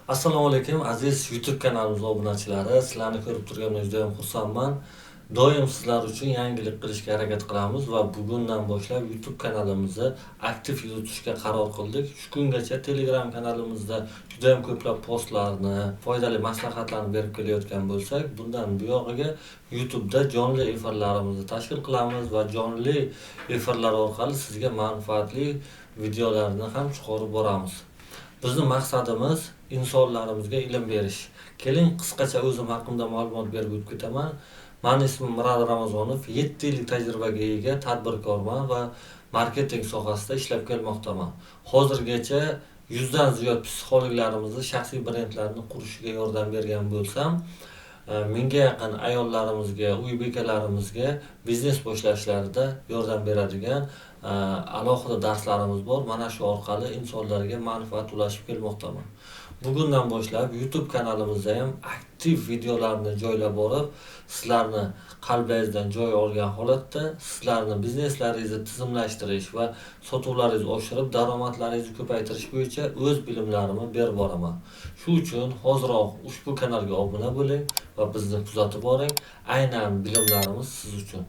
Assalomu alaykum, aziz YouTube kanalimiz obunachilari. Sizlarni ko'rib turganimdan juda ham xursandman. Doim sizlar uchun yangilik qilishga harakat qilamiz va bugundan boshlab YouTube kanalimizni aktiv yuritishga qaror qildik. Shu kungacha Telegram kanalimizda juda ham ko'plab postlarni, foydali maslahatlarni berib kelayotgan bo'lsak, bundan buyog'iga YouTube'da jonli efirlarimizni tashkil qilamiz va jonli efirlar orqali sizga manfaatli videolarni ham chiqarib boramiz. Bizni maqsadimiz insonlarimizga ilm berish. Keling, qisqacha o'zim haqimda ma'lumot berib o'tib ketaman. Mani ismim Mirali Ramazonov, 7 yillik tajribaga ega tadbirkorman va marketing sohasida ishlab kelmoqdaman. Hozirgacha 100 dan ziyod psixologlarimizni shaxsiy brendlarini qurishiga yordam bergan bo'lsam, mingga yaqin ayollarimizga, uy bekalarimizga biznes boshlashlarida yordam beradigan alohida darslarimiz bor. Mana shu orqali insonlarga manfaat ulashib kelmoqdaman. Bugundan boshlab YouTube kanalimizda ham aktiv videolarni joylab borib, sizlarni qalblaringizdan joy olgan holatda sizlarni bizneslaringizni tizimlashtirish va sotuvlaringizni oshirib, daromadlaringizni ko'paytirish bo'yicha o'z bilimlarimni berib boraman. Shu uchun hoziroq ushbu kanalga obuna bo'ling va bizni kuzatib boring. Aynan bilimlarimiz siz uchun.